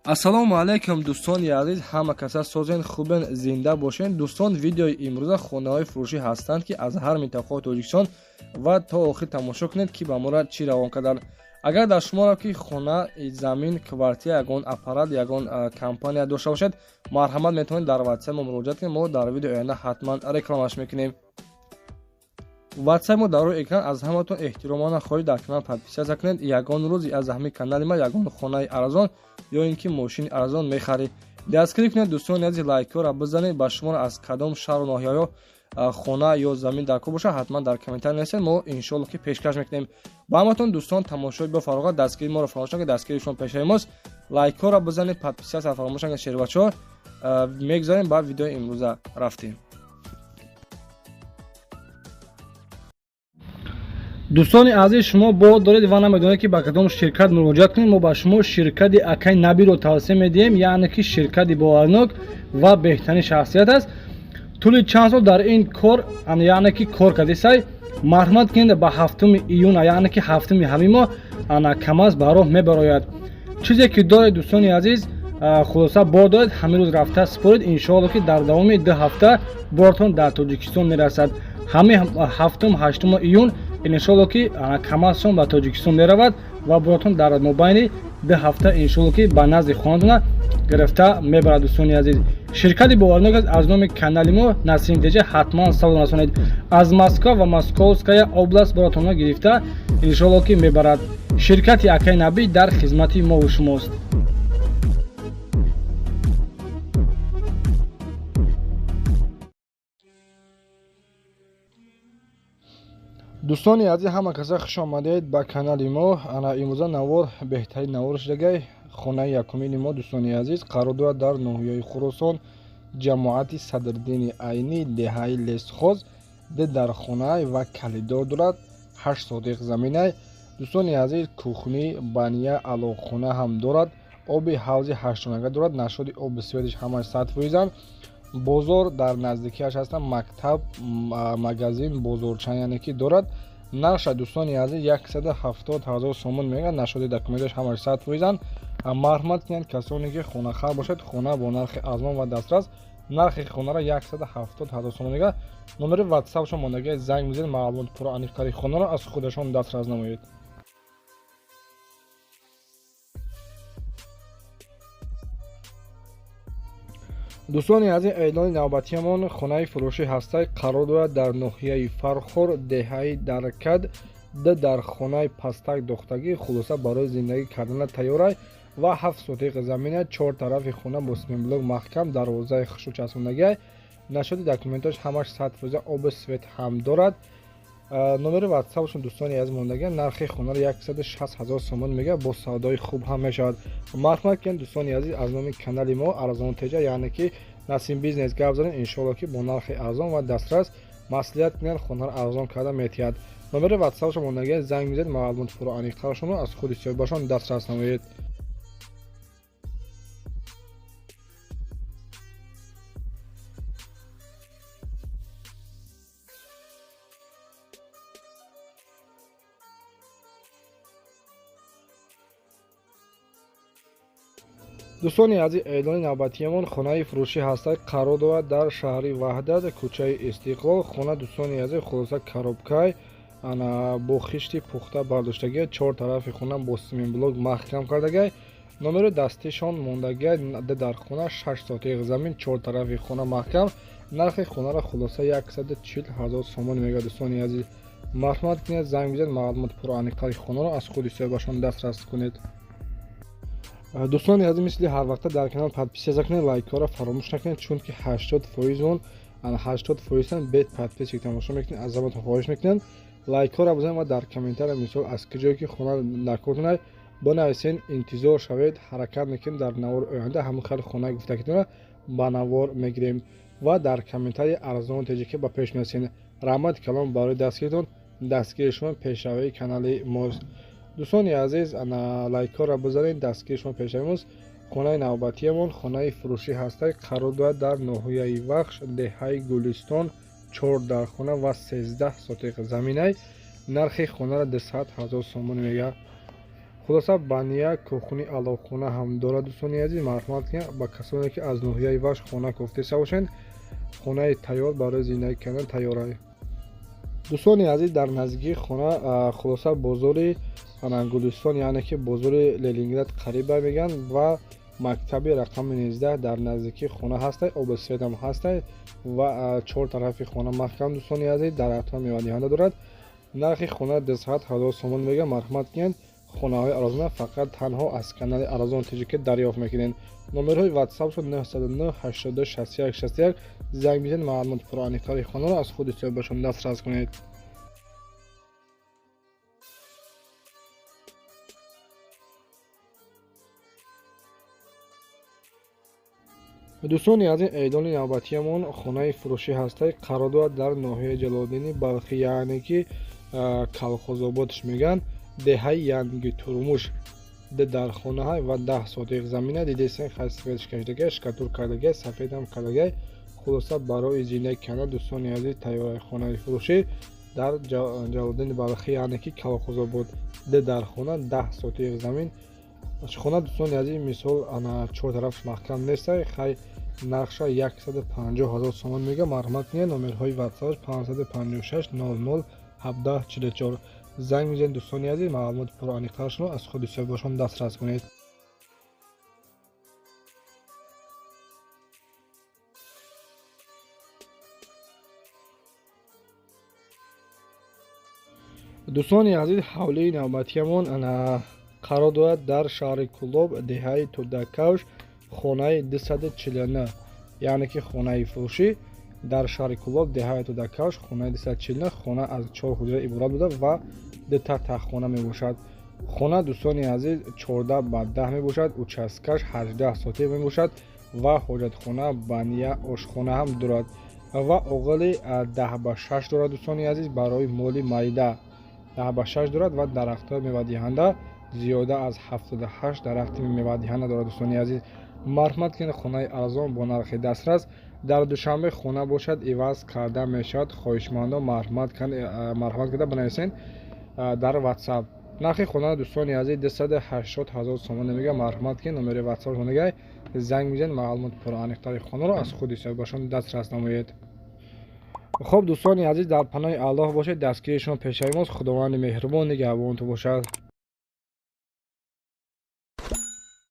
Ассалому алайкум, дӯстони азиз, ҳама каса созен, хубен, зинда бошен. Дӯстон, видеои имрӯза хонаҳои фурӯшӣ ҳастанд, ки аз ҳар минтақаи Тоҷикистон, ва то охир тамошо кунед, ки ба моро чӣ равон карданд. Агар дар шуморо ки хона, замин, квартира, ягон аппарат, ягон компания дошта бошед, марҳамат, метавонед дар ватсап мо муроҷиат кунед. Мо дар видеои оянда ҳатман рекламаш мекунем. Ватсап мо дар рӯи экран. Аз ҳаматон эҳтиромона хоҳиш, дар канал подписаться кунед. Ягон рӯз аз ҳамин канали ма ягон хонаи арзон ё ин ки мошини арзон мехаред. Дастгирӣ кунед, дӯстони азиз, лайкҳоро бизанед. Ба шуморо аз кадом шаҳру ноҳияҳо хона ё замин дар кор бошад, ҳатман дар комментарий нависед, мо иншоалло ки пешкаш мекунем ба ҳаматон. Дӯстон, тамошои бо фароғат, дастгирии моро фаромӯш накунед, дастгирии шумо пешаи мост. Лайкҳоро бизанед, подписаться фаромӯш накунед. Шербачаҳо, мегузарем ба видеои имрӯза, рафтем. Дӯстони азиз, шумо бо доред ва намедонед, ки ба кадом ширкат муроҷиат кунед. Мо ба шумо ширкати акай Набиро тавсия медиҳем, яъне ки ширкати боварнок ва беҳтарин шахсият аст. Тӯли чанд сол дар ин кор, яъне ки кор кардисай. Марҳамат кунед, ба 7-уми июна, яъне ки 7-уми ҳамин моҳ, ана КамАЗ ба роҳ мебарояд. Чизе ки доред, дӯстони азиз, хулоса, бор доред, ҳамин рӯз рафта супоред. Иншоалло ки дар давоми 2 ҳафта бортон дар Тоҷикистон мерасад. Ҳамин 7-ум, 8-уми июн иншоалло ки КамАЗшон ба Тоҷикистон меравад ва боротон дар мобайни 2 ҳафта иншоалло ки ба назди хонатона гирифта мебарад. Дӯстони азиз, ширкати боварнок аст. Аз номи канали мо Насрин Теҷа ҳатман салом расонед. Аз Москва ва Московская область боротонро гирифта иншоалло ки мебарад. Ширкати акай Набӣ дар хизмати мову шумост. Дӯстони азиз, ҳама каса хуш омадед ба канали мо. Ана имрӯза навор беҳтарин навор шудагай. Хонаи якумини мо, дӯстони азиз, қарор дорад дар ноҳияи Хуросон, ҷамоати Садриддини Айнӣ, деҳаи Лесхоз. Ду дархонай ва калидор дорад, 8 сотих заминай. Дӯстони азиз, кухни, баня, алоқхона ҳам дорад. Оби ҳавзи ҳаштонага дорад. Нашоди оби светиш ҳамаш 100%-анд. Бозор дар наздикиаш ҳастанд, мактаб, магазин, бозорча, яъне ки дорад. Нарша, дӯстони азиз, 170 000 сомон мегӯяд. Нашоди документаш ҳамаш 100%-анд. Марҳамат кунед, касоне ки хонахар бошад, хона бо нархи арзон ва дастрас. Нархи хонаро 170 000 сомон мегӯяд. Номери ватсапшон мондагӣ, занг мезанед, маълумоти пурра аниқтари хонаро аз худашон дастрас намоед. Дӯстони азиз, эълони навбатиамон хонаи фурӯшӣ ҳастай, қарор дорад дар ноҳияи Фархор, деҳаи Даркад. Ду дар хонаи пастак дохтагӣ, хулоса, барои зиндагӣ кардана тайёрай ва 7 сотиқ замина. Чор тарафи хона бо семенблок маҳкам, дарвозаи хушу часпондагиай. Нашоди документош ҳамаш 100%, оби свет ҳам дорад. Номери ватсапшон, дӯстони азиз, мондагӣ. Нархи хонаро 160 000 сомон мегӯяд, бо савдои хуб ҳам мешавад. Марҳамат кунед, дӯстони азиз, аз номи канали мо Арзон Теҷа, яъне ки Насим Бизнес гап занед. Иншоалло ки бо нархи арзон ва дастрас маслиҳат кунед, хонаро арзон карда метиҳад. Номери ватсапшон мондагӣ, занг мезанед, маълумоти пурра аниқтарашонро аз худи соҳибашон дастрас намоед. Дӯстони азиз, эълони навбатиамон хонаи фурӯшӣ ҳастад, қарор дорад дар шаҳри Ваҳдат, кӯчаи Истиқлол. Хона, дӯстони азиз, хулоса, коробкай, ана бо хишти пухта бардоштагиа. Чор тарафи хона бо семенблок маҳкам кардагай. Номери дастишон мондагиай. Дар хона 6 сотиқ замин, чор тарафи хона маҳкам. Нархи хонаро, хулоса, 140 000 сомон мегӯяд. Дӯстони азиз, марҳамат кунед, занг бизанед, маълумоти пурра аниқтари хонаро аз худи соҳибашон дастрас кунед. Дӯстони азиз, мисли ҳарвақта дар канал подписаться кунед, лайкҳоро фаромӯш накунед, чунки 80% он, 80%-ан бе подписчик тамошо мекунед. Аз ҳаматон хоҳиш мекунем, лайкҳоро бизанед ва дар комментария, мисол, аз куҷое ки хона дар кортонай, бинависен. Интизор шавед, ҳаракат мекунем, дар навори оянда ҳамон хеле хонаи гуфтакитонро ба навор мегирем ва дар комментарии Арзону Теҷикӣ ба пеш мерасем. Раҳмати калом барои дастгиритон, дастгири шумо пешравии канали мост. Дӯстони азиз, ана лайкҳоро бизанед, дастгири шумо пешравии мост. Хонаи навбатиамон хонаи фурӯшӣ ҳастай, қарор дорад дар ноҳияи Вахш, деҳаи Гулистон. Чор дархона ва 13 сотиқ заминай. Нархи хонаро 200 000 сомон мегӯяд. Хулоса баня кухни аловхона ҳам дорад дӯстони азиз. Марҳамат кунед ба касоне ки аз ноҳияи Вахш хона кофтеста бошанд, хонаи тайёр барои зиндагӣ кардан тайёра. Дӯстони азиз, дар наздикии хона хулоса бозори Гулистон, яъне ки бозори Ленинград қариба мегӯянд ва мактаби рақами 19 дар наздикии хона ҳастай, оби свет ҳам ҳастай ва чор тарафи хона маҳкам дӯстони азиз, дарахтҳо мевадиҳанда дорад. Нархи хона 200 000 сомон мегӯянд. Марҳамат кунед, хонаҳои арзона фақат танҳо аз канали Арзон ТЖК дарёфт мекунед. Номерҳои WhatsApp 909 82 61 61 занг бизанед, маълумоти пуррааниқтари хонаро аз худи соҳибашон дастрас кунед. Дӯстони азиз, эълони навбатиямон хонаи фурӯшӣ ҳастай, қарор дорад дар ноҳияи Ҷалолиддини Балхӣ, яъне ки Калхозободш мегӯянд, деҳаи Янгитурмуш. Ду дархонаҳай ва 10 сотиқ замина. Дидесен хай светш кашидагай, шкатур кардагай, сафедам кардагай. Хулоса барои зиндагӣ кардан дӯстони азиз тайёраи хонаи фурӯшӣ дар Ҷалолиддини Балхӣ, яъне ки Калхозобод, ду дархона, 10 сотиқ замин. Хона дӯстони азиз мисол ана чор тарафш маҳкам нестай, хай нархша 150 000 сомон мега. Марҳамат кунед, номерҳои WhatsApp 556 00 17 44 занг мезанед дӯстони азиз, маълумоти пуррааниқтарашонро аз худи соҳибашон дастрас кунед. Дӯстони азиз, ҳавлии навбатиямон қарор дорад дар шаҳри Кӯлоб, деҳаи Тӯдакавш, хонаи 249, яъне ки хонаи фурӯшӣ дар шаҳри Кӯлоб, деҳаи Тӯдакавш, хонаи 249. Хона аз 4 ҳуҷра иборат буда ва дута таххона мебошад. Хона дӯстони азиз 14 ба 10 мебошад, участкаш 18 сотиқ мебошад ва ҳоҷатхона, баня, ошхона ҳам дорад ва оғили 10 ба 6 дорад дӯстони азиз, барои моли майда 10 ба 6 дорад ва дарахтҳои мевадиҳанда зиёда аз 78 дарахти мевадиҳанда дорад дӯстони азиз. Марҳамат кунед, хонаи арзон бо нархи дастрас. Дар Душанбе хона бошад, иваз карда мешавад. Хоҳишмандон марҳамат карда бинависед дар WhatsApp. Нархи хона дӯстони азиз 280 000 сомон мегӯяд. Марҳамат кунед, номери WhatsApp мегӯяд, занг мезанед, маълумоти пуррааниқтари хонаро аз худи соҳибашон дастрас намоед. Хуб дӯстони азиз, дар паноҳи Аллоҳ бошед, дастгирии шумо пешаи мост. Худованди меҳрубон нигаҳбонтон бошад.